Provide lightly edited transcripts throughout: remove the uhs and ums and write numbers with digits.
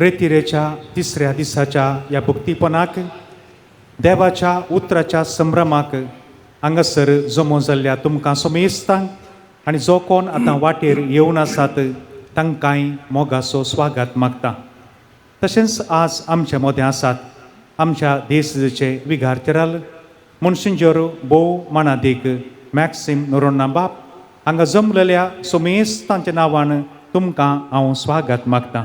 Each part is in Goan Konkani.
रेतिरेच्या तिसऱ्या दिसाच्या ह्या भक्तीपणाक देवाच्या उतराच्या संभ्रमाक हांगासर जमो जाल्ल्या तुमकां समेस्तांक आनी जो कोण आतां वाटेर येवन आसात तांकांय मोगाचो स्वागत मागता. तशेंच आज आमचे मदें आसात आमच्या देशाचे विगार जेराल मनशिंजर भोव मानादीक मॅक्सिम नोरोन्ना बाप हांगा जमलेल्या समेस्तांच्या नांवान तुमकां हांव स्वागत मागता.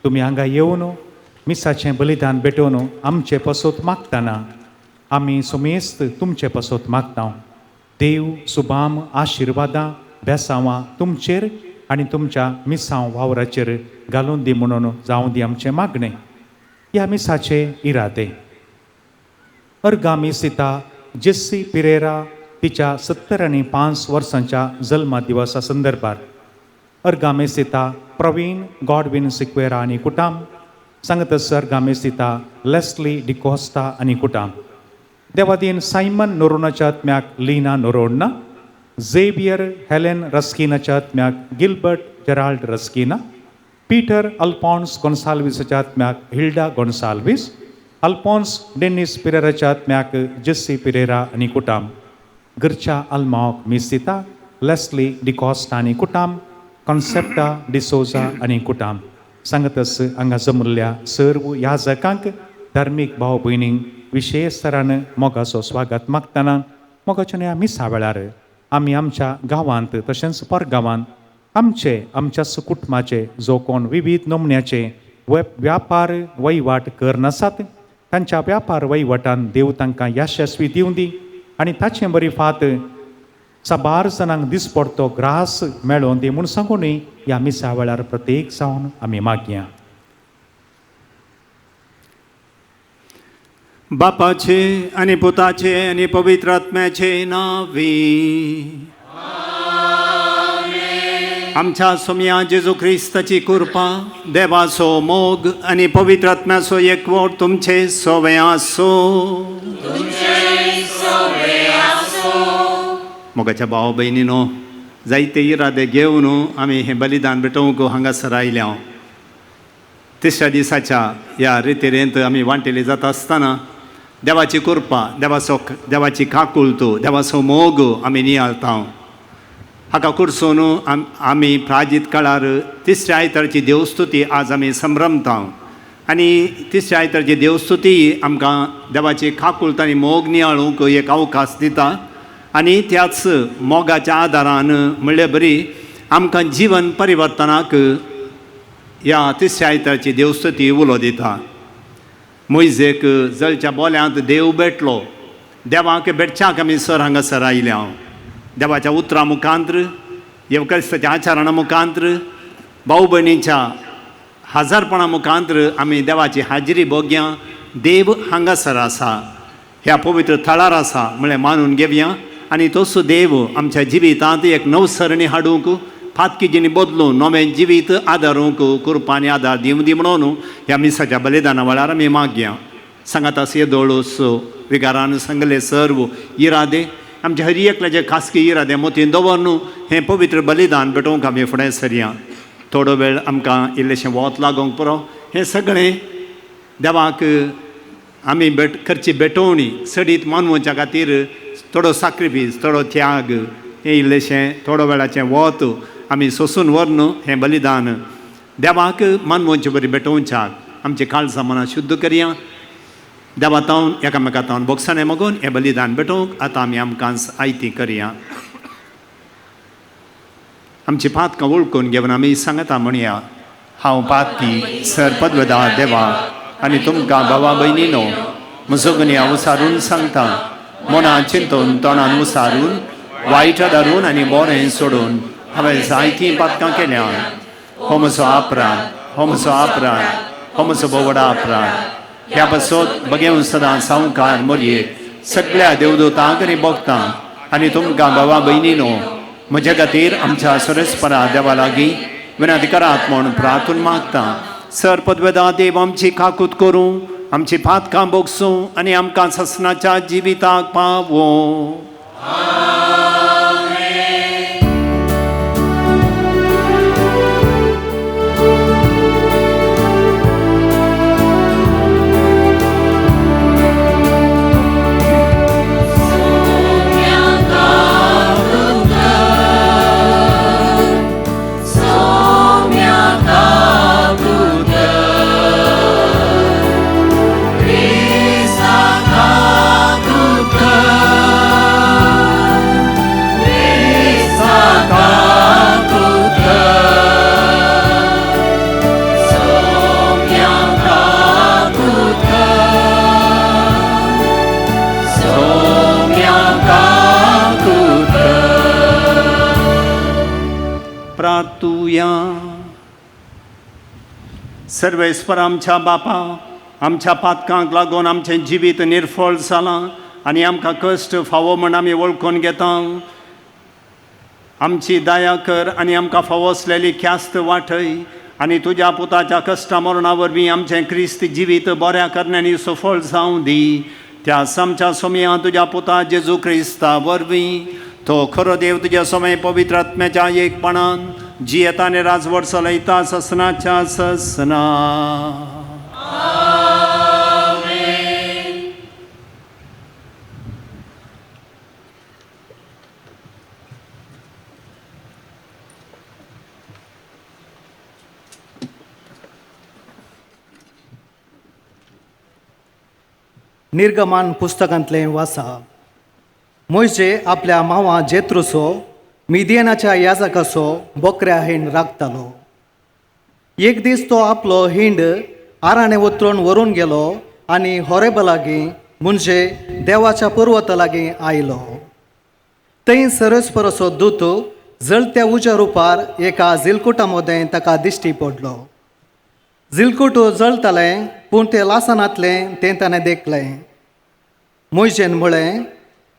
तुमी हांगा येवन मिसाचें बलिदान भेटोवन आमचे पसत मागतना आमी समेस्त तुमचे पसत मागता. देव सुबाम आशिर्वादां बेसांवां तुमचेर आनी तुमच्या मिसांव वावराचेर घालून दी म्हणून जावं दी आमचें मागणें. ह्या मिसाचे इरादे अर्गामी सीता जेस्सी पिरेरा तिच्या 75 वर्सांच्या जल्मा दिवसा संदर्भार अर्गामे सीता प्रवीण गॉडविन सिक्वेरा आनी कुटाम सांगत अर्गामे सीता लेस्ली डिकोस्ता आनी कुटाम देवादीन सायमन नोरोनाच्या आत्म्याक लीना नोरोन्ना, झेवियर हेलेन रस्किनाच्या आत्म्याक Gilbert Gerald Ruskina, Peter Alphonse गोन्साल्वीसाच्या आत्म्याक हिल्डा गोन्साल्वीस, अल्फॉन्स डेनिस पिरेराच्या आत्म्याक जेस्सी पिरेरा आनी कुटाम, घरच्या आल्माक मिसिता लेस्ली डिकॉस्टा आनी कुटाम, कॉन्सेप्टा डिसोजा आनी कुटाम सांगतस हांगा जमल्ल्या सर्व याजकांक धार्मीक भाव भयणींक विशेश तरान मोगाचो स्वागत मागतना मोगाच्या ह्या मिसा वेळार आमी आमच्या गांवांत तशेंच परगांवांत आमचे आमच्याच कुटुंबाचे जो कोण विविध नमुन्याचे व्यापार वहिवाट करनासात तांच्या व्यापार वहिवाटान देव तांकां यशस्वी दिवं दी आनी ताचें बरी फात साबार जाणांक दिसपडतो ग्रास मेळोवन दी म्हूण सांगूनय ह्या मिसा वेळार प्रत्येक जावन आमी मागया. बापाचे आनी पुताचे आनी पवित्र आत्म्याचे नांवी आमच्या सोम्या जेजू क्रिस्ताची कृपा, देवाचो मोग आनी पवित्र आत्म्याचो एकवट तुमचे सोवे आसो. मोगाच्या भाव भयणीनो, जायते इरादे घेवन आमी हें बलिदान भेटोवंक हांगासर आयल्या. तिसऱ्या दिसाच्या ह्या रितेरेंत आमी वांटेली जाता आसतना देवाची कृपा, देवाचो देवाची काकुळट, देवाचो मोग आमी नियाळता. हाका कुर्सून आमी प्राजीत काळार तिसऱ्या आयतारची देवस्तुती आज आमी संभ्रमता आनी तिसऱ्या आयतारची देवस्तुती आमकां देवाची काकुळट आनी मोग नियाळूंक एक अवकाश दिता आनी त्याच मोगाच्या आदारान म्हणल्यार बरी आमकां जिवन परिवर्तनाक ह्या तिसऱ्या आयतारची देवस्तुती उलो दिता. मोयजेक जळच्या बोल्यांत देव भेटलो, देवाक भेटच्याक आमी सर हांगासर आयल्या. देवाच्या उतरां मुखांत्र, येवक्रिस्ताच्या आचारणा मुखांत्र, भाव भयणीच्या हजारपणा मुखांत्र आमी देवाची हाजिरी भोगया. देव हांगासर आसा, ह्या पवित्र थळार आसा म्हळ्यार मानून घेवया आनी तसो देव आमच्या जिवितांत एक नवसरणी हाडूंक, फातकी बदलून नवें जिवीत आदारूंक कृपा आनी आदार दिवं दी म्हणून ह्या मिसाच्या बलिदाना वेळार आमी मागया. सांगात येदोळूस विगारान सांगले सर्व इरादे आमच्या हर एकल्याचे खासगी इरादे मोतीन दवरन हें पवित्र बलिदान भेटोवंक आमी फुडें सरया. थोडो वेळ आमकां इल्लेशें वत लागोंक पुरो. हें सगळें देवाक आमी भेट करची भेटवणी सडीत मानवच्या खातीर थोडो साक्रिफीस, थोडो त्याग, हें इल्लेशें थोडो वेळाचें वत आमी सोसून व्हरून हें बलिदान देवाक मानवचे बरी भेटोवच्याक आमचे काळजां मनां शुद्ध करया. देवा तावन एकामेका तावन बोगसाणें मागून हें बलिदान भेटोवंक आतां आमी आमकां आयती करया. आमची पातकां वळखून घेवन आमी सांगता म्हणया, हांव पातकी सर पदवेदा देवा आनी तुमकां भावा भयणीनो म्हजो गुन्यांव उसारून सांगता, मनान चिंतून तोंडान उसारून वायट धरून आनी बरें सोडून हांवें जायतीं पातकां केल्या. हो म्हजो अपराध, हो म्हजो अपराध, हो म्हजो भोवडा अपराध. ह्या पासत बगेवन सदां सावकार मोरयेक सगळ्या देवदूतांक आनी भोगतां आनी तुमकां भावा भयणीनो म्हज्या खातीर आमच्या सुरेस्परा देवा लागीं विनंती करात म्हूण प्रार्थून मागता. सर पदवेदा देव आमची काकूत करूं, आमची पातकां भोगसूं आनी आमकां ससनाच्या जिविताक पावों. मागुया. सर्वेस्पर आमच्या बापा, आमच्या पातकांक लागून आमचें जिवीत निर्फळ जालां आनी आमकां कश्ट फावो म्हण आमी वळखून घेता. आमची दया कर आनी आमकां फावो आसलेली ख्यास्त वाटय आनी तुज्या पुताच्या कश्टा मरणा वरवीं आमचें क्रिस्त जिवीत बऱ्या करण्यांनी सफळ जावं दी. त्या आमच्या सोमया तुज्या पुता जेजू क्रिस्ता वरवीं, तो खरो देव तुज्या समय पवित्र आत्म्याच्या एकपणान जियेता आनी राजवट चलयता ससनाच्या ससना. निर्गमान पुस्तकांतलें वासा. मोयजे आपल्या मावा जेत्रुसो मिदियनाच्या याजकाचो बोकऱ्या हिंड राखतालो. एक दीस तो आपलो हिंड आराणे उतरून व्हरून गेलो आनी होरेबा लागीं म्हणजे देवाच्या पर्वता लागीं आयलो. थंय सरस्परसो दूत जळत्या उज्या रुपार एका झिलकुटा मदें ताका दिश्टी पडलो. झिलकूट जळतालें पूण तें लासनातलें तें ताणें देखलें. मोयजेन म्हळें,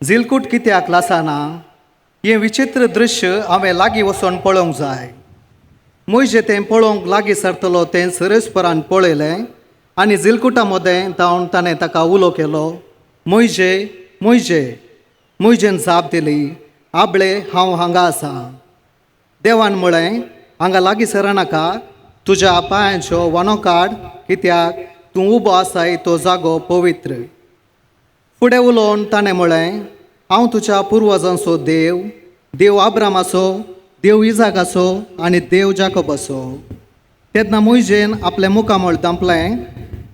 झिलकूट कित्याक लासना? हें विचित्र दृश्य हांवें लागीं वचून पळोवंक जाय. मोयजे तें पळोवंक लागीं सरतलो तें सरस्परान पळयलें आनी झिलकुटा मदें धांवन ताणें ताका उलो केलो, मोयजे, मोयजे. मोयजेन जाप दिली, आबळे, हांव हांगा आसा. देवान म्हळें, हांगा लागीं सरनाका, तुज्या पांयांच्यो वनो काड, कित्याक तूं उबो आसाय तो जागो पवित्र. फुडें उलोवन ताणें म्हळें, हांव तुज्या पुर्वजांचो देव, देव आब्रामाचो, देव इजाकाचो आनी देव जाकोबाचो. तेन्ना मोयजेन आपलें मुखामळ धांपलें,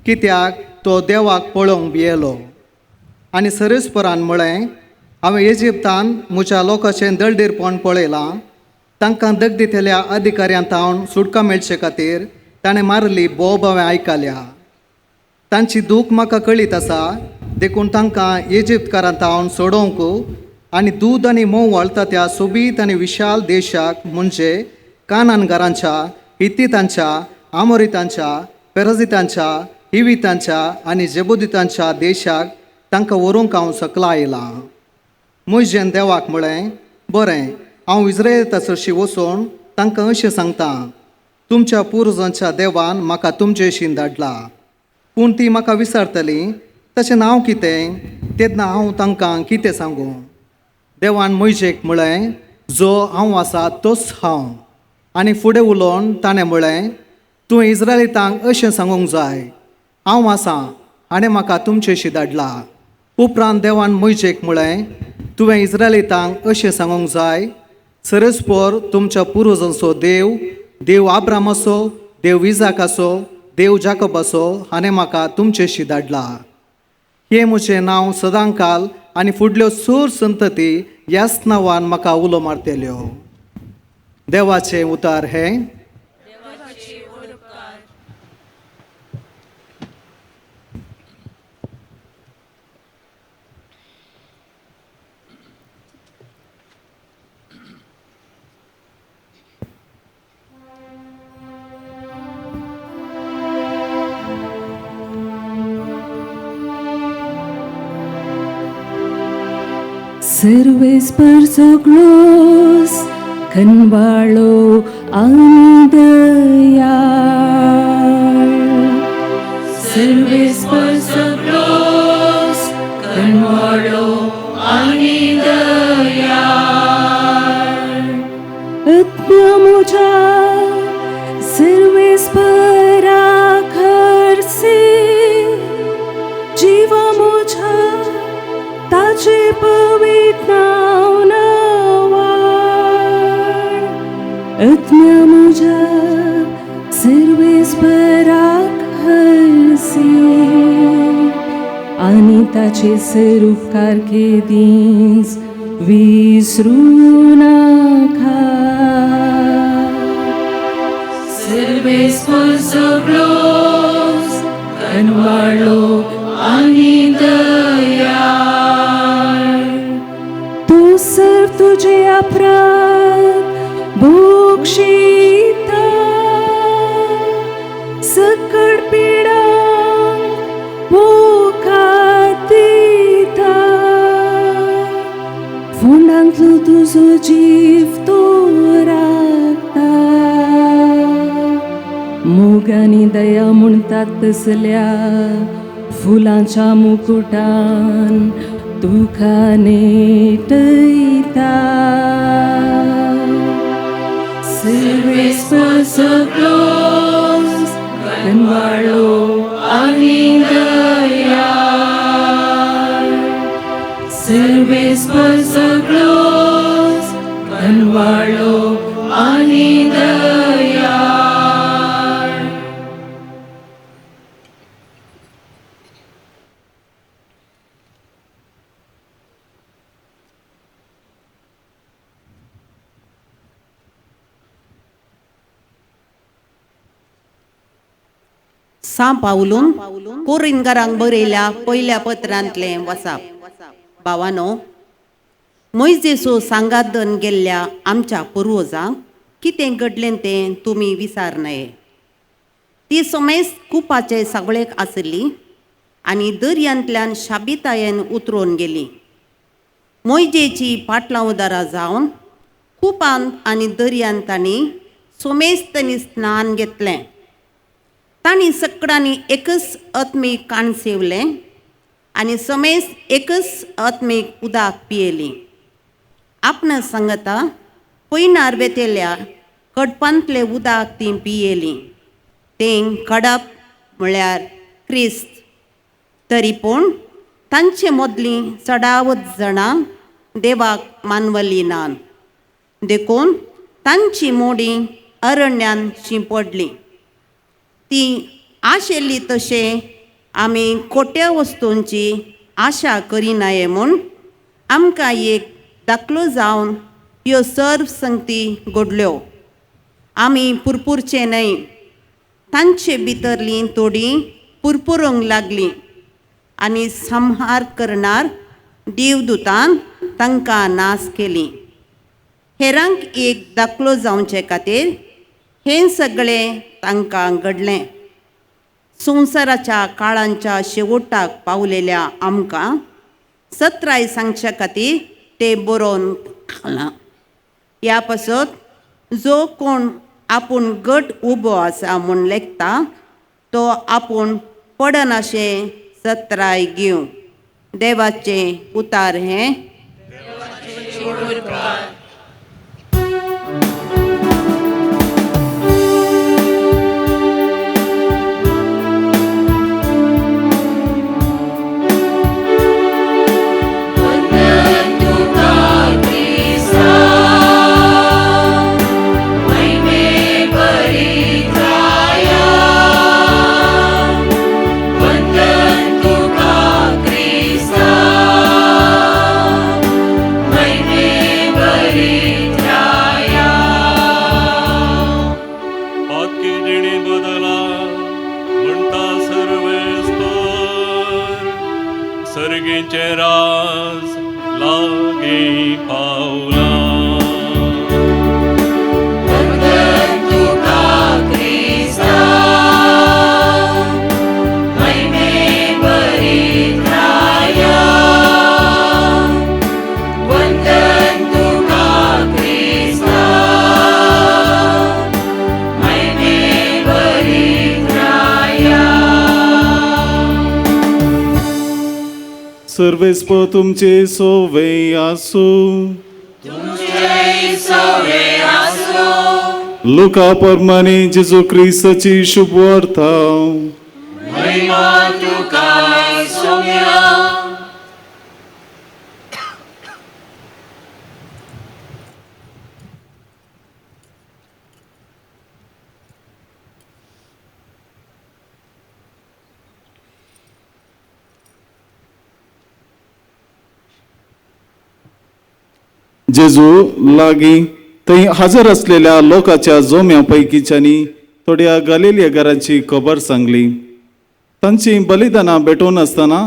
कित्याक तो देवाक पळोवंक भियेलो. आनी सरस्परान म्हळें, हांवें इजिप्तान म्हज्या लोकांचें दळडीरपण पळयलां. तांकां दगदितल्या अधिकाऱ्यां थावन सुटका मेळचे खातीर ताणें मारली बोब हांवें आयकल्या. तांची दूख म्हाका कळीत आसा, देखून तांकां इजिप्तकारां थावन सोडोवंक आनी दूद आनी म्होंव व्हाळटा त्या सोबीत आनी विशाल देशाक म्हणजे कानानगारांच्या, हित्तितांच्या, आमोरितांच्या, पेरजितांच्या, हिवितांच्या आनी जेबुदितांच्या देशाक तांकां व्हरूंक हांव सकला आयलां. मोयजेन देवाक म्हळें, बरें, हांव इस्रायेला सरशी वचून तांकां अशें सांगता, तुमच्या पुर्वजांच्या देवान म्हाका तुमचेशीन धाडला. पूण ती म्हाका विचारतली, तशें नांव कितें? तेन्ना हांव तांकां कितें सांगूं? देवान मोयजेक म्हळें, जो हांव आसा तोच हांव. आनी फुडें उलोवन ताणें म्हळें, तूं इस्रायलितांक अशें सांगूंक जाय, हांव आसा हाणें म्हाका तुमचेशी धाडला. उपरांत देवान मोयजेक म्हळें, तुवें इस्रायलितांक अशें सांगूंक जाय, सरस्पर तुमच्या पुर्वजांचो देव, देव आब्रामाचो, देव इजाकाचो, देव जाकोबाचो हाणें म्हाका तुमचेशी धाडला. हें म्हजें नांव सदांकाल आनी फुडल्यो सूर संतती ह्याच नांवान म्हाका उलो मारतल्यो. देवाचें उतार हें. सर्वेस्पर सगळोस खनवाळो आनी दयाळ. सर्वेस्पर सगळोस खनवाळो आनी दयाळ. आत्म्या म्हज्या सर्वेस्परा खर्सी, जिवा म्हज्या ताचे पवित्र नांव नावाळ. आत्म्या म्हज्या सर्वेस्पराक हरसी आनी ताचे सर उपकार केदींच विसरूं नाका. सर्वेस्पर सगळोस कनवाळो आनी दयाळ. तूं सर तुजे अपराध भोगशीत तुजो जीव तूं राखता. मोगानी दया म्हणटात तसल्या फुलांच्या मुकुटान तुका नेटयता. सर्वेस्पर सगळोच कनवाळो आनी दयाळ, सर्वेस्पर सगळोच कनवाळो आनी दयाळ. सां पावलून कोरिनकारांक बरयल्या पयल्या पत्रांतलें वसाप. भावानो, मोयजेसो सांगातन गेल्ल्या आमच्या पुर्वजांक कितें घडलें तें तुमी विसार नये. ती समेस्त कुपाचे सगळेक आसली आनी दर्यांतल्यान शाबितायेन उतरून गेली. मोयजेची पाटलावदारां जावन कुपांत आनी दर्यांत तांणी सोमेस्तांनी स्नान घेतलें. तांणी सकडांनी एकच आत्मीक काण सेवलें आनी समेस्त एकच आत्मीक उदक पियेली. आपणा सांगता पयणार वेतेल्या कडपांतलें उदक तीं पियेलीं. तें कडप म्हळ्यार क्रिस्त. तरी पूण तांचे मदलीं चडावत जाणां देवाक मानवली ना, देखून तांची मोडी अरण्यांत शिंपडली. ती आशिल्ली तशें आमी खोट्या वस्तूंची आशा करिनाये म्हूण आमकां एक दाखलो जावन ह्यो सर्व संगती घडल्यो. आमी पुरपुरचे न्हय, तांचे भितरलीं थोडीं पुरपुरूंक लागलीं आनी संहार करणार देवदूतान तांकां नाश केली. हेरांक एक दाखलो जावचे खातीर हें सगळें तांकां घडलें. संवसाराच्या काळांच्या शेवटाक पावलेल्या आमकां सत्राय सांगच्या खातीर तें बरोवन घालां. ह्या पासत जो कोण आपूण गट उबो आसा म्हूण लेखता तो आपूण पडनाशें सत्राय घेवं. देवाचें उतार हें. सर्वेस्पर तुमचे सोवे आसूं. लुका परमाने जेजू क्रिस्ताची शुभवार्ता. जेजू लागीं थंय हजर असलेल्या लोकांच्या जोम्या पैकीच्यांनी थोड्या गालेल्या घरांची खबर सांगली. तांची बलिदानां भेटोवन आसतना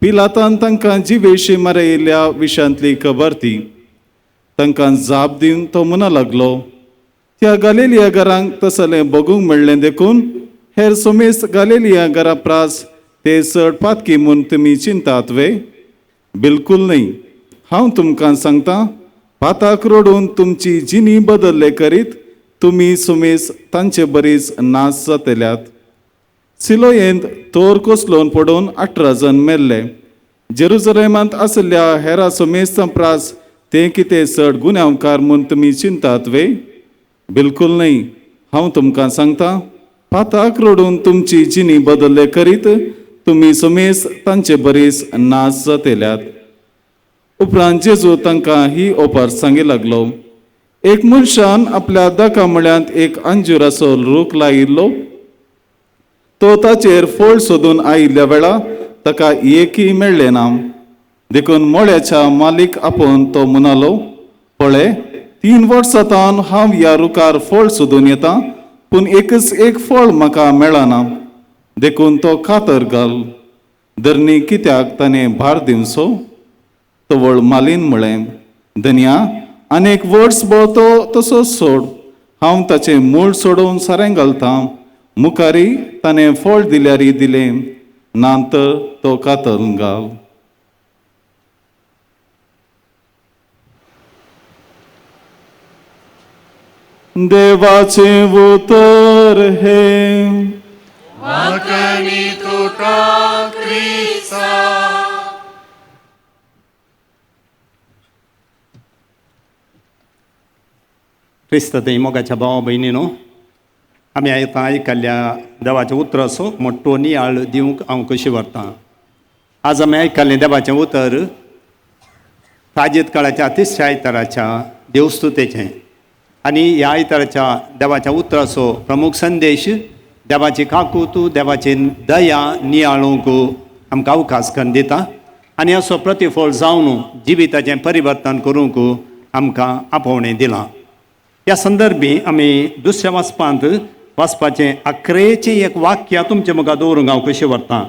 पिलातान तांकां जिवेशी मारयल्ल्या विशयांतली खबर ती तांकां जाप दिवन तो म्हणा लागलो, त्या गालेलिया घरांक तसलें बगूंक मेळ्ळें देखून हेर सोमेस्त गालेलिया घरा प्रास ते चड पातकी म्हूण तुमी चिंतात वे? बिलकूल न्हय. हांव तुमकां सांगता, पाताक रडून तुमची जिणी बदल्ले करीत तुमी सुमेस तांचे बरीच नाश जातल्यात. सिलोयेंत तोर कोसलोन पडून 18 जण मेल्ले. जेरुजलेमांत आशिल्ल्या हेरा सुमेस्तां प्रास ते कितें चड गुन्यांवकार म्हूण तुमी चिंतात वे? बिलकुल न्हय. हांव तुमकां सांगता, पाताक रडून तुमची जिणी बदल्ले करीत तुमी सुमेस तांचे बरीच नाश जातल्यात. उपरांत जेजू तांकां ही ओपार सांगी लागलो. एक मनशान आपल्या दाका म्हळ्यांत एक अंजुराचो रूख लायिल्लो. तो ताचेर फळ सोदून आयिल्ल्या वेळा ताका एकय मेळ्ळें ना. देखून मळ्याच्या मालीक आपोवन तो म्हणालो, पळय 3 वर्सां तावन हांव ह्या रुखार फळ सोदून येता, पूण एकच एक फळ म्हाका मेळना. देखून तो कातर घाल. धरणी कित्याक ताणें भार दिवचो? तवळ मालीन म्हळें, धनया आनी एक वर्स भर तो तसोच सोड, हांव ताचें मूळ सोडोवन सारें घालतां. मुखारी ताणें फळ दिल्यारी दिलें, ना तर तो कातर घाल. देवाचें उतर हें. क्रिस्त थंय मोगाच्या भावा भयणीनो, आमी आतां आयकल्ल्या देवाचें उतराचो मोटो नियाळ दिवंक हांव कशी व्हरतां. आज आमी आयकल्लें देवाचें उतर ताजीत काळाच्या तिसऱ्या आयताराच्या देवस्तुतेचें आनी ह्या आयताराच्या देवाच्या उतराचो प्रमुख संदेश देवाची काकूत, देवाची दया नियाळूंक आमकां अवकाश करून दिता आनी असो प्रतिफळ जावन जिविताचें परिवर्तन करूंक आमकां आपोवणें दिलां. ह्या संदर्भी आमी दुसऱ्या वाचपांत वाचपाचें 11 एक वाक्य तुमचे मुखार दवरूंक हांव कशें व्हरतां.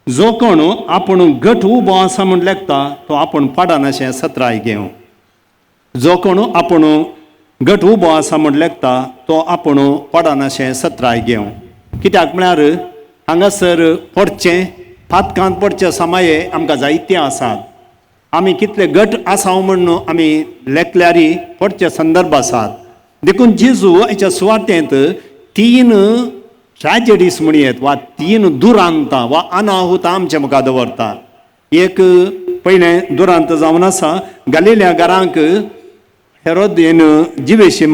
जो कोण आपूण घट उबो आसा म्हूण लेखता तो आपूण पाडनाशें सत्राय घेवं. जो कोण आपूण घट उबो आसा म्हूण लेखता तो आपूण पडनाशें सत्राय घेवं. कित्याक म्हळ्यार हांगासर पडचें पातकांत पडचें समाये आमकां जायते आसात. आमी कितले घट आसा म्हूण आमी लेखल्यारी पडचे संदर्भ आसात. देखून जेजू हाच्या सुवातेंत 3 ट्रॅजेडीज म्हणयेत वा 3 दुरांतां वा अनाहुतां आमचे मुखार दवरता. एक पयलें दुरांत जावन आसा गालिल्या घरांक हेरोदीन जिवेशी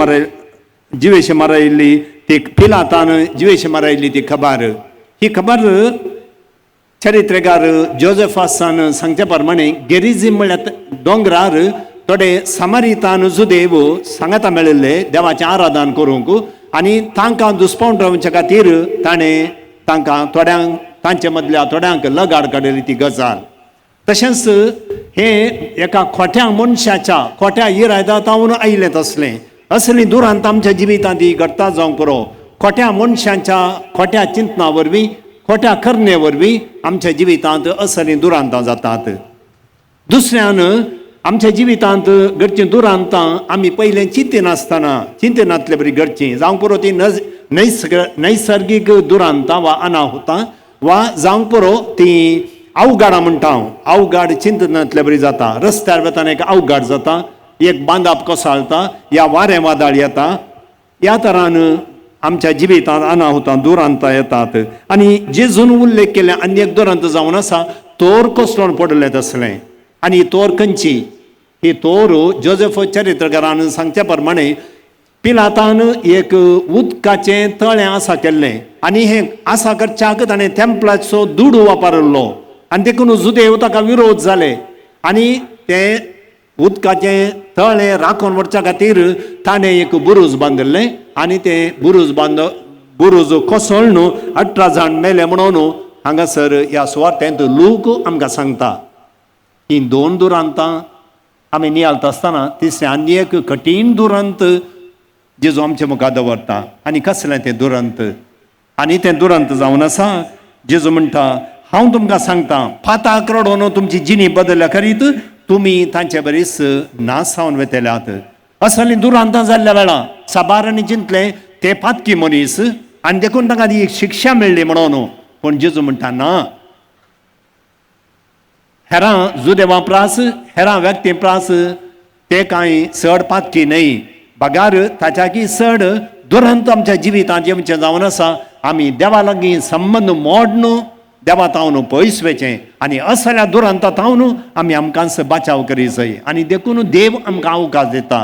मारायल्ली ती पिलातान जिवेशी मारायल्ली ती खबर. ही खबर चरित्रकार जोजेफासान सांगचे प्रमाणे गेरिझीम म्हळ्यार दोंगरार थोडे समारितान जुदेव सांगाता मेळिल्ले देवाचें आराधन करूंक आनी तांकां दुस्पावन रावचे खातीर ताणें तांकां थोड्यांक तांचे मदल्या थोड्यांक लगाड काडिल्ली ती गजाल. तशेंच हें एका खोट्या मनशाच्या खोट्या इरायदातावन आयिल्लें तसलें असलीं दुरांत आमच्या जिवितांत ही घडटा जावंक पुरो. खोट्या मनशांच्या खोट्या चिंतना वरवीं खोट्या करणे वरवीं आमच्या जिवितांत असलीं दुरांतां जातात. दुसऱ्यान आमच्या जिवितांत घडचीं दुरांतां आमी पयलें चिंतिनासतना चिंतिनातले बरी घडचीं जावंक पुरो ती नैसर्गीक दुरांतां वा अनाहुतां वा जावंक पुरो ती अवघाडां म्हणटा हांव. अवघाड चिंतनातले बरी जाता. रस्त्यार वतना एक अवघाड जाता, एक बांदाप कोसळटा या वारें वादळ येता. ह्या तरान आमच्या जिवितांत अनाहुतां दुरांतां येतात. आनी जेजून उल्लेख केले आनी एक दुरांत जावन आसा तोर कोसळून पडलें तसलें. आनी तोर खंयची? ही तोर जोजेफ चरित्रकारान सांगच्या प्रमाणे पिलातान एक उदकाचें तळें आसा केल्लें आनी हें आसा करच्याक ताणें तेंपलाचो दुडू वापरिल्लो आनी देखून जुदेव ताका विरोध जाले आनी तें उदकाचें तळें राखून व्हरच्या खातीर ताणें एक बुरूज बांदिल्लें आनी तें बुरूज कोसळ्ळून 18 जाण मेले म्हणून हांगासर ह्या सुवातेंत लूक आमकां सांगता. ही 2 दुरांतां आमी नियाळता आसतना तिसरें आनी एक कठीण दुरांत जेजू आमचे मुखार दवरता. आनी कसलें तें दुरंत? आनी तें दुरंत जावन आसा जेजू म्हणटा हांव तुमकां सांगता पाताक रडोवन तुमची जिणी बदलल्या करीत तुमी तांचे बरीच नाश जावन वेतल्यात. असलीं दुरांतां जाल्ल्या वेळा साबारांनी चिंतलें ते पातकी मनीस आनी देखून तांकां ती शिक्षा मेळ्ळी म्हणून. पूण जेजू म्हणटा ना, हेरां जुदेवां प्रास हेरां व्यक्ती प्रास ते कांय चड पातकी न्हय, बगार ताच्याकी चड दुरंत आमच्या जिवितांत येवचें जावन आसा. आमी देवा लागीं संबंद मोडन देवा तावन पयस वचें आनी असल्या दुरंता तावन आमी आमकांच बाचाव करी जाय. आनी देखून देव आमकां अवकाश दिता,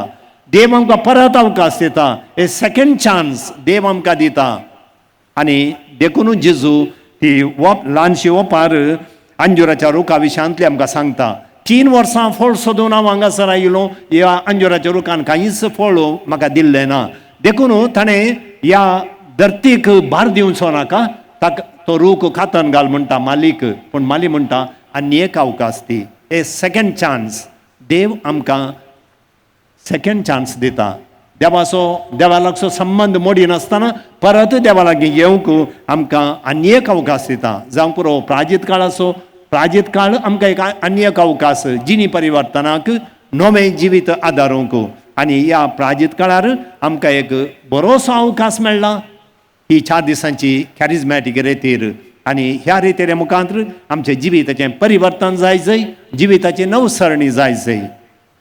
देव आमकां परत अवकाश दिता, ए सेकेंड चान्स देव आमकां दिता. आनी देखून जेजू ही वप ल्हानशी ओपार अंजुराच्या रुखा विशयांतली आमकां सांगता. 3 वर्सां फळ सोदून हांव हांगासर आयलो, ह्या अंजुराच्या रुखान कांयच फळ म्हाका दिल्लें ना. देखून ताणें ह्या धरतीक भार दिवचो नाका, ताका तो रूख खातन घाल म्हणटा मालीक. पूण माली म्हणटा आनी एक अवकाश दी, ए सेकेंड चान्स. देव आमकां सेकेंड चान्स दिता. देवाचो देवा लागचो संबंद मोडिनासतना परत देवा लागीं येवंक आमकां आनी एक अवकाश दिता. जावं पुरो प्राजीत काळाचो, प्राजीत काळ आमकां एक आनी एक अवकाश जिणी परिवर्तनाक नवें जिवीत आदारूंक. आनी ह्या प्राजीत काळार आमकां एक बरोसो अवकाश मेळ्ळा, ही 4 दिसांची कॅरिजमॅटीक रेतीर. आनी ह्या रेतीरे मुखांत आमचें जिविताचें परिवर्तन जाय जाय, जिविताची नवसरणी जाय जाय.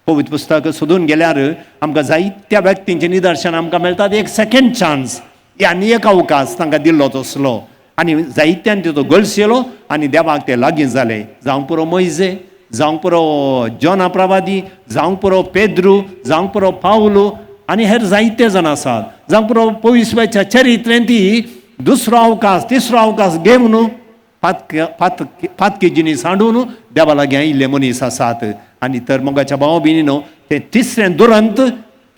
पवित्र पुस्तक सोदून गेल्यार आमकां जायत्या व्यक्तींचें निदर्शन आमकां मेळटात. एक सेकेंड चान्स आनी एक अवकाश तांकां दिल्लो तसलो, आनी जायत्यान तितो गळशेलो आनी देवाक ते लागीं जाले. जावं पुरो मोयजे, जावं पुरो जोना प्रवादी, जावं पुरो पेद्रू, जावं पुरो पावलू आनी हेर जायते जाण आसात. जावं पुरो पविसव्याच्या चरित्रेंत ती दुसरो अवकाश तिसरो अवकाश घेवन पातकी जिनीस हाडून देवा लागीं आयिल्ले मनीस आसात. आनी तर मोगाच्या भाव भयणीनो, तें तिसरें दुरंत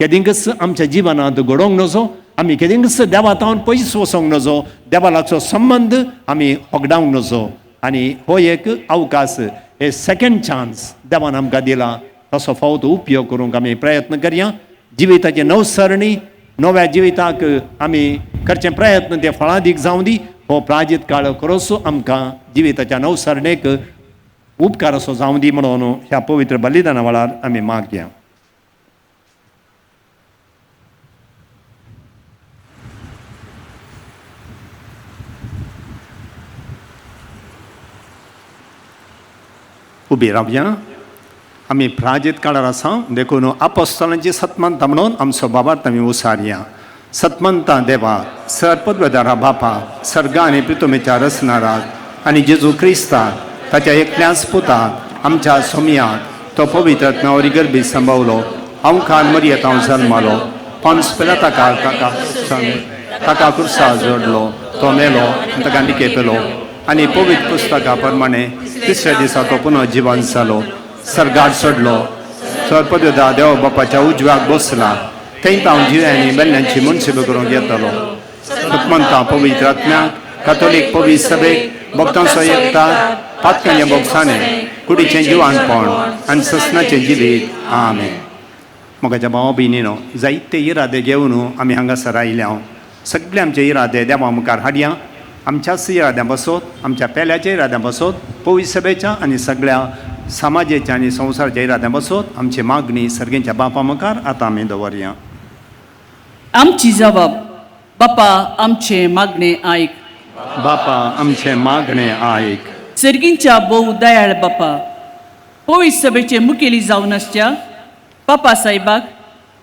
केदिंकच आमच्या जिवनांत घडोवंक नजो. आमी केदिंकच देवा तावन पयस वचोंक नजो, देवा लागचो संबंद आमी होगडावंक नजो. आनी हो एक अवकाश, हे सेकेंड चान्स देवान आमकां दिला, तसो फावत उपयोग करूंक आमी प्रयत्न करया. जिविताची नवसरणी, नव्या जिविताक आमी करचे प्रयत्न ते फळादीक जावं दी. हो प्राजीत काळ खरोसो आमकां जिविताच्या नवसरणेक उपकार असो जावं दी म्हणून ह्या पवित्र बलिदाना वेळार आमी मागया. उबी रावया. आमी प्राजीत काळार आसा, देखून आपोस्तलांची सतमंता म्हणून आमचो बाबार्थ आमी उसारया. सतमंता देवा, सर पदवेदारा बापा, सर्गा आनी प्रितुमेच्या रचणाराक आनी जेजू क्रिस्ताक ताच्या एकल्याच पुताक आमच्या सोमयाक तो पवित्र आत्म्यावरी गर्भी संभवलो, हांव मरियत हांव जल्मालो, पंच पेला ताका ताका ताका कुर्सा जोडलो, तो मेलो आनी ताका निकेपेलो आनी पवित्र पुस्तका प्रमाणे तिसऱ्या दिसा तो पुनः जिवन जालो, सर्गार चडलो, सर पदवेदा देव बापाच्या उजव्याक बसला, थंय हांव जिव्यांनी मेल्ल्यांची मनसेब करूंक येतलो. सतमंता पवित्र आत्म्याक, कातोलीक पवित्र सभेक, भक्तांचो एकता, पातकांचें भोगसाणें, कुडीचें जिवानपण आनी ससनाचें जिवीत. आमेन. मोगाच्या भावा भयणीनो, जायते इरादे घेवन आमी हांगासर आयल्या. हांव सगळे आमचे इरादे देवा मुखार हाडया. आमच्याच इराद्यां बसोत, आमच्या पेल्याच्या इराद्यां बसोत, पवित्र सभेच्या आनी सगळ्या समाजेच्या आनी संवसाराच्या इराद्यां बसोत आमची मागणी सर्गेच्या बापा मुखार आतां आमी दवरया. आमची जबाब बापा आमचें मागणें आयक. बापा आमचें मागणें आयक. सर्गींच्या भोव दयाळ बापा, पवित्र सभेचे मुखेली जावन आसच्या बापा साहेबाक,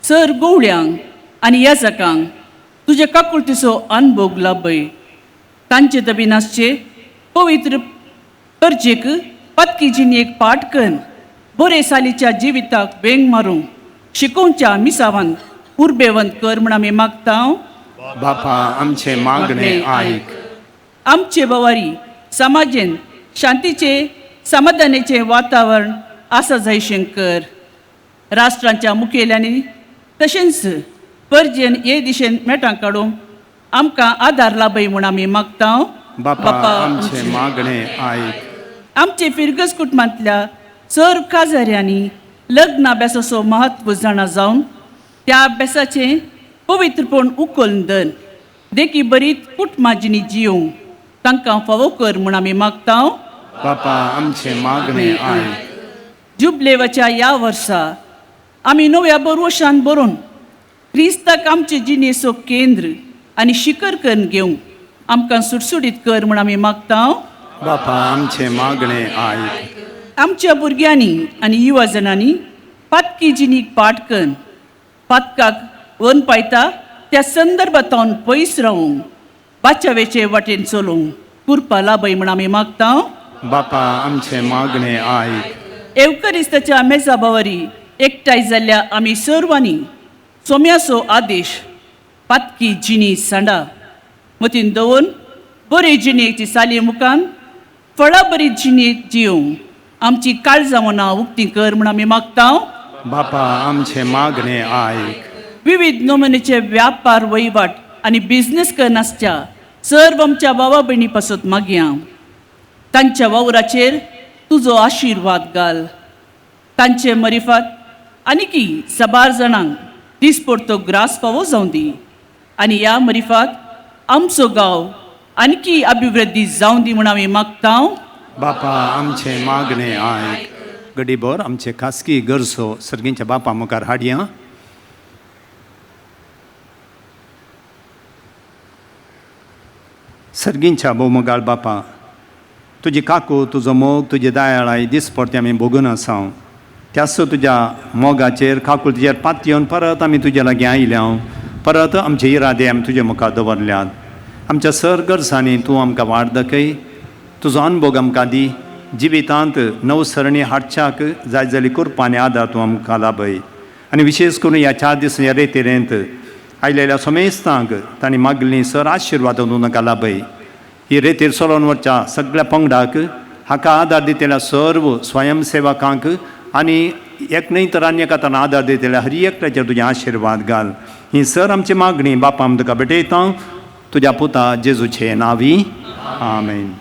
सर गोवळ्यांक आनी याजकांक तुजे काकुळतीचो अनभोग लाभय. तांचे दबीन आसचे पवित्र परजेक पातकी जिणेक पाठ करून बरे सालीच्या जिविताक वेंग मारूंक शिकोवच्या मिसावान उर्बेवंत कर म्हण आमी मागता. बापा आमचें मागणें आयक. आमचे बवारी समाजेन शांतीचे समाधानाचें वातावरण आसा जाय कर. राष्ट्रांच्या मुखेल्यांनी तशेंच परजेन हे दिशेन मेटां काडूंक आमकां आदार लाभय म्हूण आमी मागता. बापा आमचें मागणें आयक. आमचे फिरगज कुटुंबांतल्या चड काजाऱ्यांनी लग्न अभ्यासाचो म्हत्व जाणा जावन त्या अभ्यासाचें पवित्रपण उखलून धर देखी बरीत कुटुंबां जिणी जियोंक तांकां फावो कर म्हूण आमी मागता. बापा आमचें मागणें आयक. जुबलेवाच्या ह्या वर्सा आमी नव्या बरवशान बरोवन क्रिस्ताक आमचे जिणेचो केंद्र आनी शिखर करून घेवंक आमकां सुटसुटीत कर म्हूण आमी मागता. बापा आमचें मागणें आयक. आमच्या भुरग्यांनी आनी युवा जणांनी पातकी जिणीक पाट कन पातकाक वन पायता त्या संदर्भांत पयस रावूंक बाचावेचे वाटेन चलूंक कुरपा लाभय म्हण आमी मागता. बापा आमचें मागणें आयक. एवकरिस्ताच्या मेजा बावरी एकठांय जाल्ल्या आमी सर्वांनी सोम्याचो आदेश पातकी जिणी सांडा मतीन दवरून बरी जिणेची साली मुखान फळां बरी जिणेंत जियोवंक आमची काळजां मनां उक्ती कर म्हूण आमी मागता. बापा आमचें मागणें आयक. विविध नमुनेचे व्यापार वहिवाट आनी बिजनेस करनासच्या सर्व आमच्या भावा भयणी पासत मागया. तांच्या वावराचेर तुजो आशिर्वाद घाल. तांचे मरिफात आनीकी साबार जाणांक दिसपडतो ग्रास फावो जावं दी आनी ह्या मरिफात आमचो गांव आणखी अभिवृद्धी जावं दी म्हूण आमी मागता. बापा आमचें मागणें आयक. गडीभर आमचे खासगी गरजो सर्गींच्या बापा मुखार हाडया. सर्गींच्या भोवमोगाळ बापा, तुजी काकू, तुजो मोग, तुजी दयाळाय दिसपडटे आमी भोगून आसा. त्याच तुज्या मोगाचेर काकुळतीचेर पातयेवन परत आमी तुज्या लागीं आयल्या. परत आमचे इरादे आमी तुजे मुखार दवरल्यात. आमच्या सर गरजांनी तूं आमकां वाट दाखय, तुजो अनभोग आमकां दी. जिवितांत नवसरणी हाडच्याक जाय जाली कृपा आनी आदार तूं आमकां लाभय. आनी विशेश करून ह्या 4 दीस ह्या रेतिरेंत आयलेल्या समेस्तांक तांणी मागली सर आशिर्वाद तूं तांकां लाभय. ही रेतीर चलोवन वचच्या सगळ्या पंगडाक, हाका आदार दितल्या सर्व स्वयंसेवकांक आनी एक न्हय तर आनी एका तांकां आदार दितल्या हर एकल्याचेर तुजें आशिर्वाद घाल. ही सर आमची मागणी बापा आमी तुका भेटयता तुज्या पुता जेजूचे नांवी, आमेन.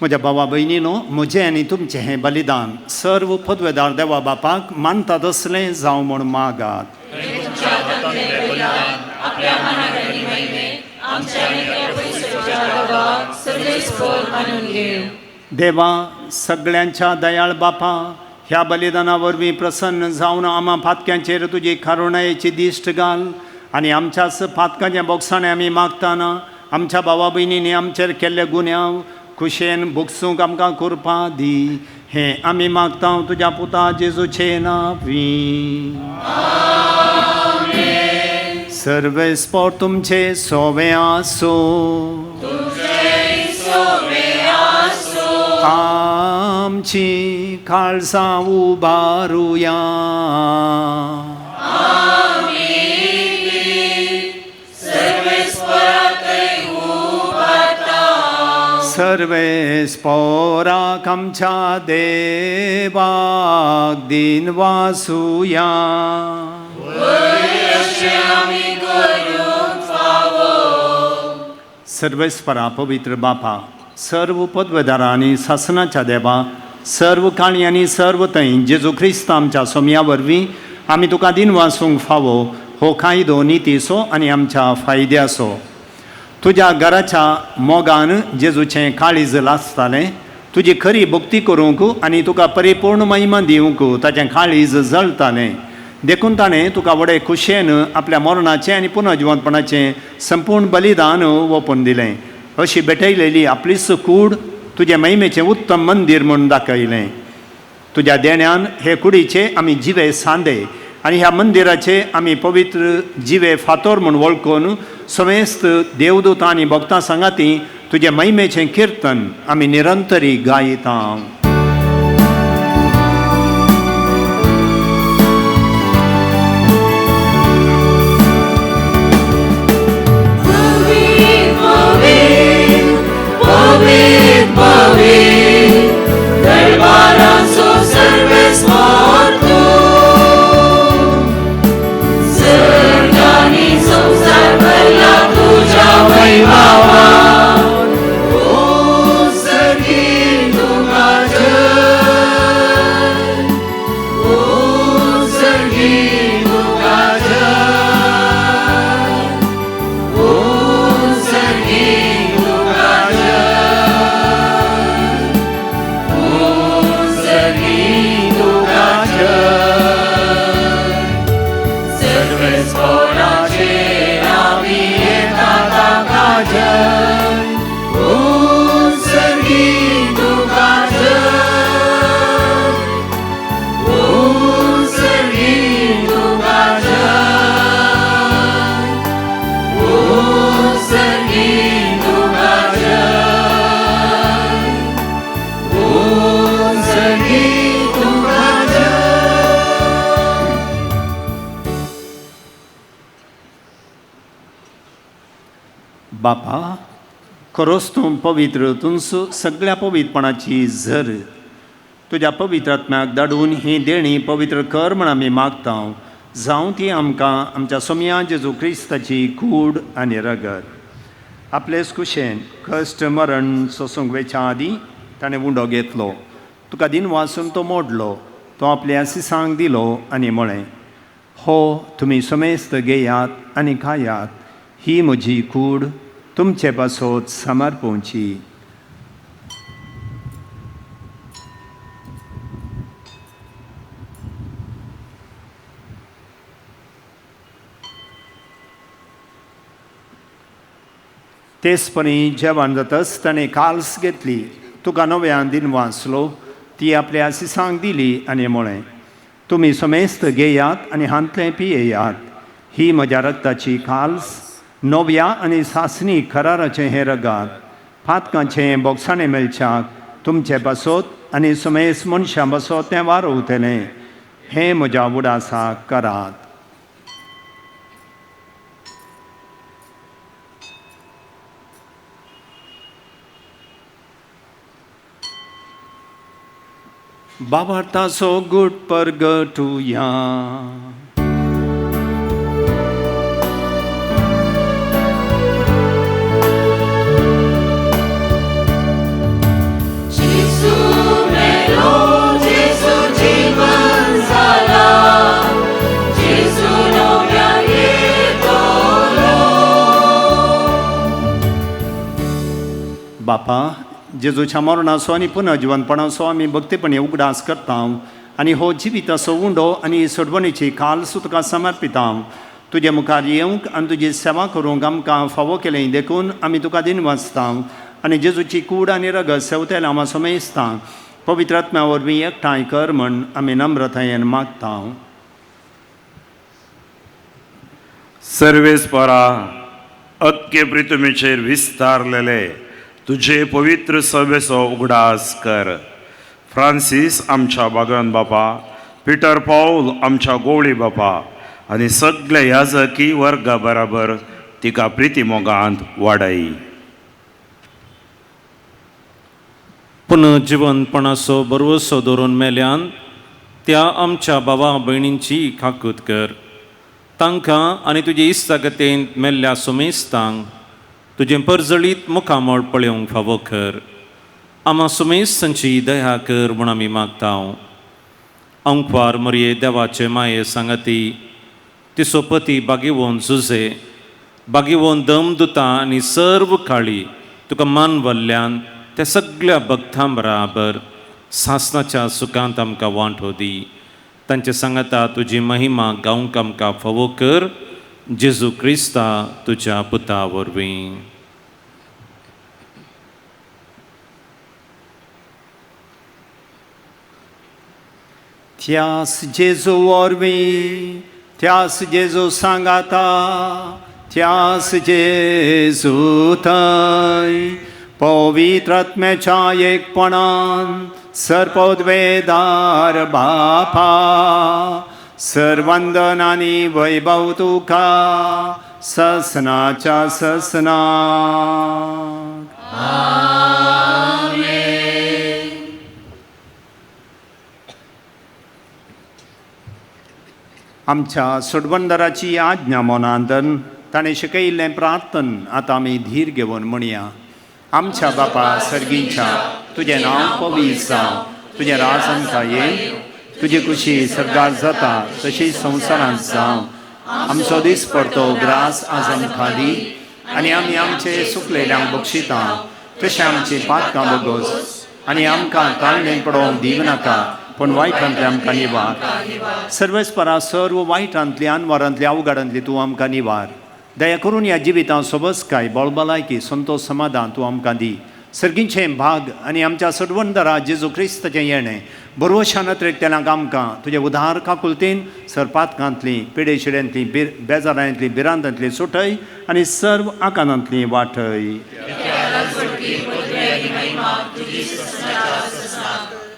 म्हज्या भावा भयणीनो, म्हजें आनी तुमचें हें बलिदान सर्व पदवेदार देवा बापाक मानता तसलें जावं म्हूण मागात. देवा सगळ्यांच्या दयाळ बापा, ह्या बलिदाना वरवीं प्रसन्न जावन आमा पातक्यांचेर तुजी करुणायेची दिश्ट घाल आनी आमच्याच पातकांच्या बोगसाणे आमी मागताना आमच्या भावा भयणींनी आमचेर केल्ले गुन्यांव खुशेन भोगसूंक आमकां कृपा दी. हें आमी मागता तुज्या पुता जेजूचे नांवी. सर्वेस्पोर तुमचे सोवे आसूं. आमची काळजां उबारुया. सर्वेस्पोराक आमच्या देवाक दिन वासुया. सर्वेस्परा पवित्र बापा, सर्व पदवेदारां आनी सासनाच्या देवा, सर्व काणी आनी सर्व थंय जेजू क्रिस्त आमच्या सोमया वरवीं आमी तुका दिन वासूंक फावो हो कायदो नितीचो आनी आमच्या फायद्याचो. तुज्या घराच्या मोगान जेजूचें काळीज लासतालें, तुजी खरी भक्ती करूंक आनी तुका परिपूर्ण महिमा दिवंक ताचें काळीज जळतालें. देखून ताणें तुका व्हडे खुशयेन आपल्या मरणाचें आनी पुनर्जिवंतपणाचें संपूर्ण बलिदान ओंपून दिलें. अशी भेटयलेली आपलीच कूड तुजें महिमेचें उत्तम मंदीर म्हूण दाखयलें. तुज्या देण्यान हे कुडीचे आमी जिवे सांदे आनी ह्या मंदिराचे आमी पवित्र जिवे फातोर म्हूण वळखून समेस्त देवदूतां आनी भक्तां सांगाती तुजें महिमेचें किर्तन आमी निरंतरी गायता. बापा, खरोच तूं पवित्र, तुमचो सगळ्या पवित्रपणाची झर. तुज्या पवित्र आत्म्याक धाडून ही देणी पवित्र कर म्हण आमी मागता. जावं ती आमकां आमच्या सोमया जेजू क्रिस्ताची कूड आनी रगत. आपलेच कुशेन कश्ट मरण सोसूंक वेच्या आदीं ताणें उंडो घेतलो, तुका दिन वाचून तो मोडलो, तो आपल्या आसिसांक दिलो आनी म्हळें, हो तुमी समेस्त घेयात आनी खायात, ही म्हजी कूड तुमचे पासत समर्पोवची. तेचपणी जेवण जातच ताणें काल्स घेतली, तुका नव्यान दिन वाचलो, ती आपल्या आसिसांक दिली आनी म्हळें, तुमी समेस्त घेयात आनी हांतलें पियेयात, ही म्हज्या रक्ताची काल्स, नव्या आनी सासणी कराराचें हें रगात, पातकांचें बोगसाणें मेळच्याक तुमचे पासत आनी समेस्त मनशां पासत तें वारवतलें. हें म्हज्या उडासाक करात. बाबार्थाचो गूट परगटुया. बापा, जेजूच्या मरणाचो आनी पुनर्जिवनपणाचो आमी भक्तीपणी उगडास करता आनी हो जिविताचो उंडो आनी सोडवणीची काल्स तुका समर्पिता. तुजे मुखार येवंक आनी तुजी सेवा करूंक आमकां फावो केलें देखून आमी तुका दिन वाचता आनी जेजूची कूड आनी रगत सेवतेल्या आमा समेस्ता पवित्र आत्म्या वरवीं एकठांय कर म्हण आमी नम्रतायेन मागता. सर्वेस्परा अक्के प्रितुमीचेर विस्तारलेले तुजे पवित्र सभेचो उगडास कर. फ्रांसीस आमच्या बागन बापा, पिटर पावल आमच्या गोवळी बापा आनी सगळे याजकी वर्गा बराबर तिका प्रिती मोगांत वाडय. पुनर्जिवनपणाचो बरवसो दवरून मेल्यान त्या आमच्या भावा भयणींची काकूत कर. तांकां आनी तुजे इस्तागतेंत मेल्ल्या सुमेस्तांक तुजें परजळीत मुखामळ पळोवंक फावो कर. आमा सुमेस्तांची दया कर म्हूण आमी मागता. अंकवार मरये देवाचे माये सांगाती तिचो पती बागेवन जुजे बागेवन दम दुता आनी सर्व काळी तुका मान वल्ल्यान त्या सगळ्या भक्तां बराबर सासनाच्या सुखांत आमकां वांटो दी. तांचे सांगाता तुजी महिमा गावंक आमकां फावो कर, जेजू क्रिस्ता तुज्या पुता वरवीं. त्यास जेजू वरवीं, त्यास जेजू सांगाता, त्यास जेजू थंय पवित्र आत्म्याच्या एकपणान सर्पोद्वेदार बापा, सर्वंदन आनी वैभव तुका ससनाच्या ससना. आमच्या सोडवंदराची आज्ञा मनांतन ताणें शिकयिल्लें प्रार्थन आतां आमी धीर घेवन म्हणया. आमच्या बापा सर्गींच्या, तुजें नांव पवित्र जावं, तुजें राज आमकां ये, तुजी खुशी सर्गार जाता तशी संवसारांत जावं. आमचो दीस पडतो ग्रास आज आमकां दी आनी आमी आमचे सुकलेल्यांक बक्षिता तशें आमची पातकां बगोस आनी आमकां ताळणें पडोवंक दिवं नाका, पूण वायटांतले आमकां निवार. सर्वेस्परा सर्व वायटांतली अनवारांतली अवघडांतली तूं आमकां निवार. दया करून ह्या जिवितांत सोबसकाय बळबलायकी संतोश समाधान तूं आमकां दी. सर्गीचें भाग आनी आमच्या सडवंदरा जेजू क्रिस्ताचें येणें बरोवशान अत्रेकतेल्यांक आमकां तुजे उदार काकुलतीन सरपातकांतली पिडेशिड्यांतली बेजारांतली भिरांतांतली सुटय आनी सर्व आकांतांतली वाटय.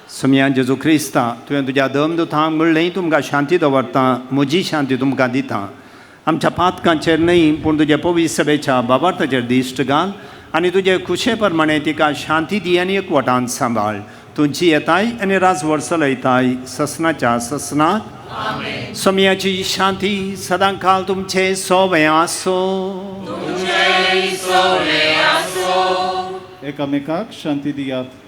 सोमया जेजू क्रिस्ता, तुवें तुज्या दम दुतांक म्हणलें तुमकां शांती दवरता, म्हजी शांती तुमकां दिता. आमच्या पातकांचेर न्हय पूण तुज्या पवित्र सभेच्या बाबार्थाचेर दिश्ट घाल आनी तुजे खुशे प्रमाणे तिका शांती दी आनी एकवटान सांबाळ. तूं जियेताय आनी राजवट चलयताय ससनाच्या ससनाक. सोमयाची शांती सदां काल तुमचे सोवे आसो. एकामेकाक शांती दियात.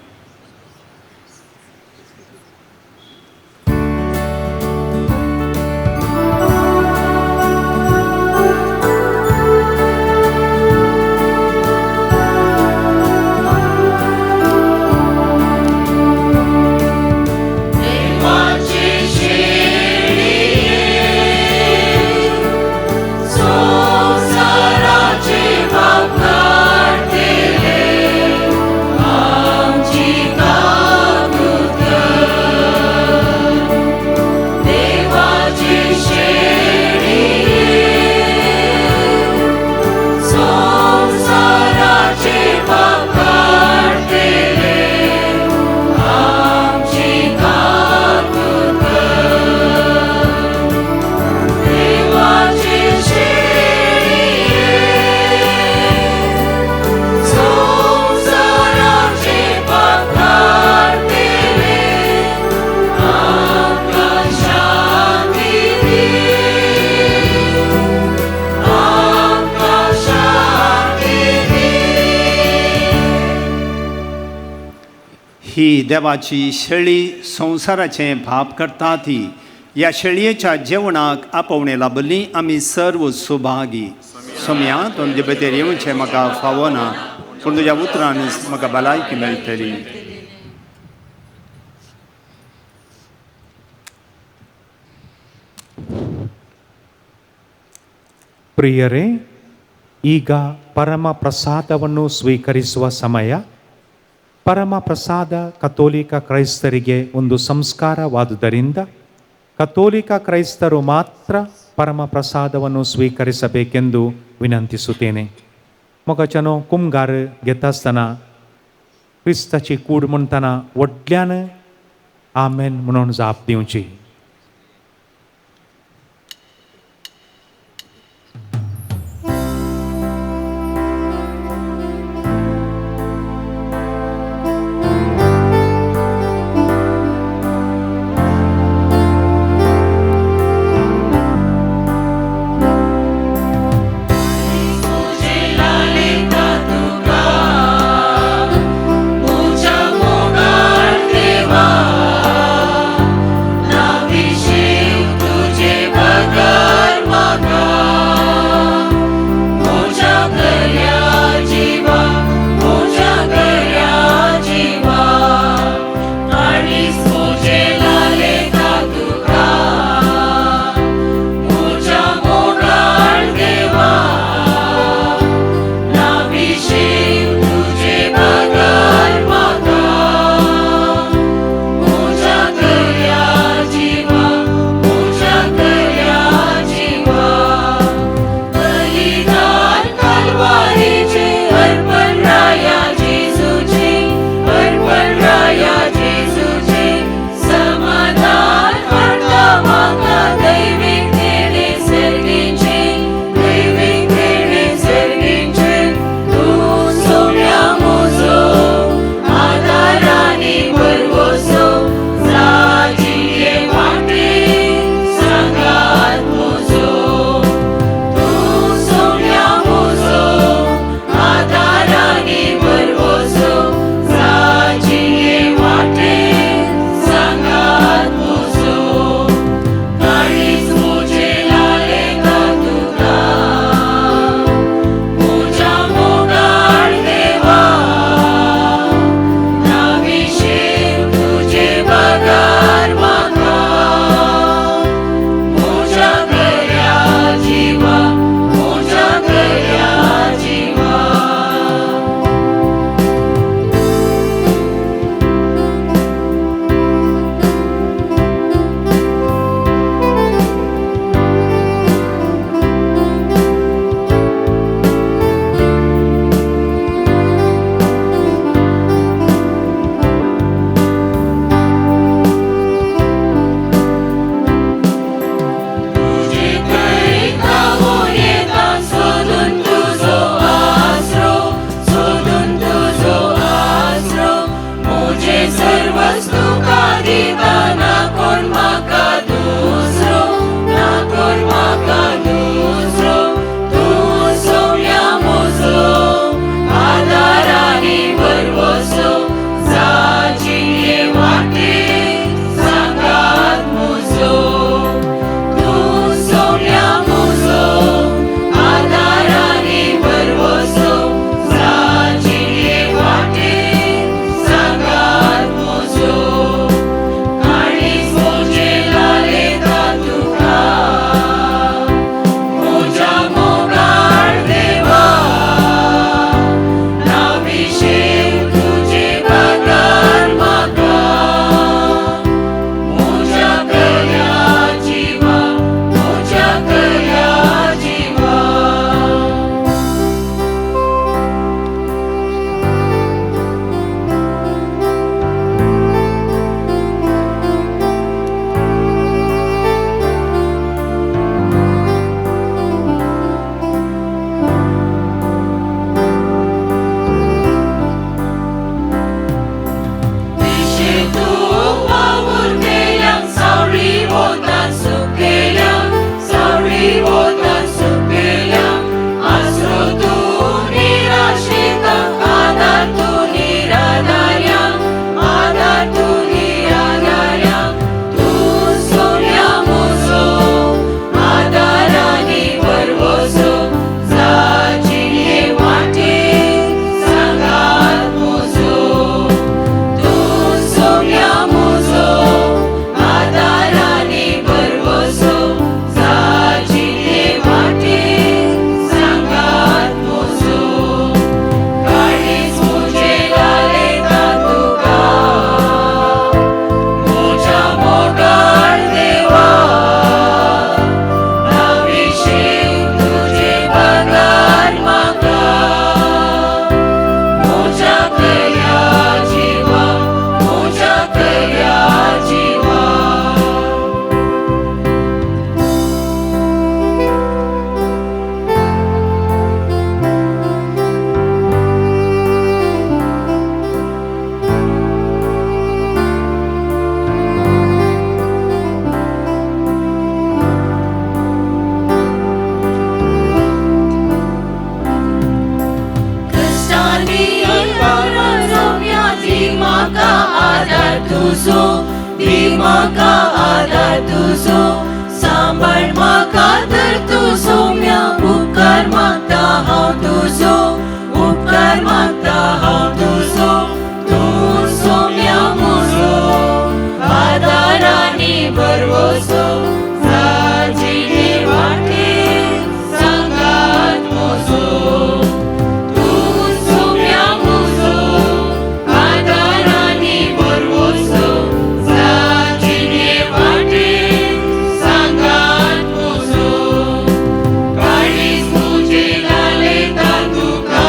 ही देवाची शेळी संवसाराचें भाप करता ती ह्या शेळयेच्या जेवणाक आपोवणें लाभली आमी सर्व सुभागी. सोमया तुमचे भितर येवचें म्हाका फावना, पूण तुज्या उतरान म्हाका भलायकी मेळटली. ಪ್ರಿಯರೇ, ಈಗ ಪರಮ ಪ್ರಸಾದವನ್ನು ಸ್ವೀಕರಿಸುವ ಸಮಯ. ಪರಮ ಪ್ರಸಾದ ಕಥೋಲಿಕ ಕ್ರೈಸ್ತರಿಗೆ ಒಂದು ಸಂಸ್ಕಾರವಾದುದರಿಂದ ಕಥೋಲಿಕ ಕ್ರೈಸ್ತರು ಮಾತ್ರ ಪರಮ ಪ್ರಸಾದವನ್ನು ಸ್ವೀಕರಿಸಬೇಕೆಂದು ವಿನಂತಿಸುತ್ತೇನೆ. ಮೊಗಚನೋ ಕುಮ್ಗಾರ್ ಗೆತ್ತಾಸ್ತನ क्रिस्ताची कूड म्हणटना व्हडल्यान आमेन म्हणून जाप दिवची. देवा आदार तुजो, दी म्हाका आदार तुजो, सांबाळ म्हाका तर तूं सोम्या, उपकार मागता हांव तुजो, उपकार मागता हांव तुजो, तूं सोम्या म्हजो आदार आनी भरवंसो, जिणे वाटेर सांगात म्हजो, तूं सोम्या म्हजो आदार आनी भरवंसो, जिणे वाटेर सांगात म्हजो, काळीज तुजें लायता तुका.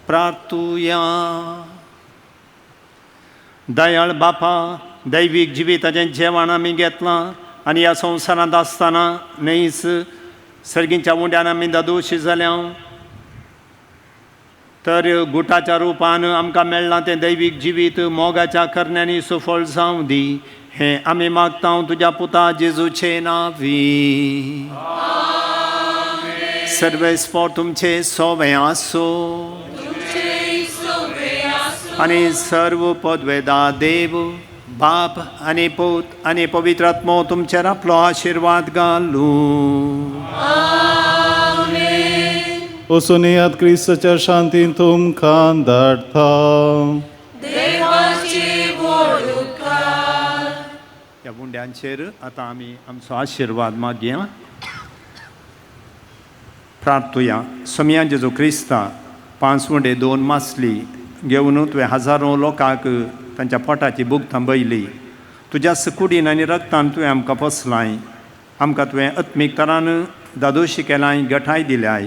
प्रार्थुया. दयाळ बापा, दैवीक जिविताचें जेवण आमी घेतलां आनी ह्या संवसारांत आसतना न्हयच सर्गींच्या उंड्यान आमी दादोशी जाल्या, तर गुटाच्या रुपान आमकां मेळ्ळां तें दैवीक जिवीत मोगाच्या करण्यांनी सुफळ जावं दी, हें आमी मागता तुज्या पुता जेजूचे नांवी. सर्वेस्पोर तुमचे सोवे आसो आनी सर्व पदवेदा देव बाप आनी पूत आनी पवित्र आत्मो तुमचेर आपलो आशिर्वाद घालूं. वचून येयात, क्रिस्ताच्या शांतीन तुमकां धाडटा. ह्या उंड्यांचेर आतां आमी आमचो आशिर्वाद मागया. प्रार्थुया. सोमया जेजू क्रिस्ता, 5 उंडे 2 मासली घेवन तुवें हजारो लोकांक तांच्या पोटाची भूक थांबयली. तुज्या कुडीन आनी रक्तान तुवें आमकां पोसलाय, आमकां तुवें आत्मीक तरान दादोशी केलाय, गठाय दिल्याय.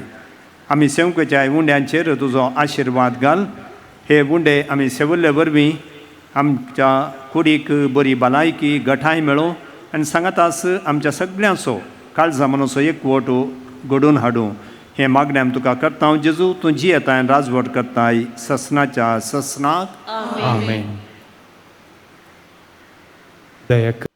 आमी सेवकेच्या उंड्यांचेर तुजो आशिर्वाद घाल. हे उंडे आमी सेवल्ले वरवीं आमच्या कुडीक बरी भलायकी गठाय मेळूं आनी सांगातास आमच्या सगळ्यांचो काळजा मनाचो एकवट घडोवन हाडूं. हें मागणें आमी तुका करता. हांव जेजू, तूं जियेताय आनी राजवट करताय ससनाच्या ससनाक. आमेन. दया.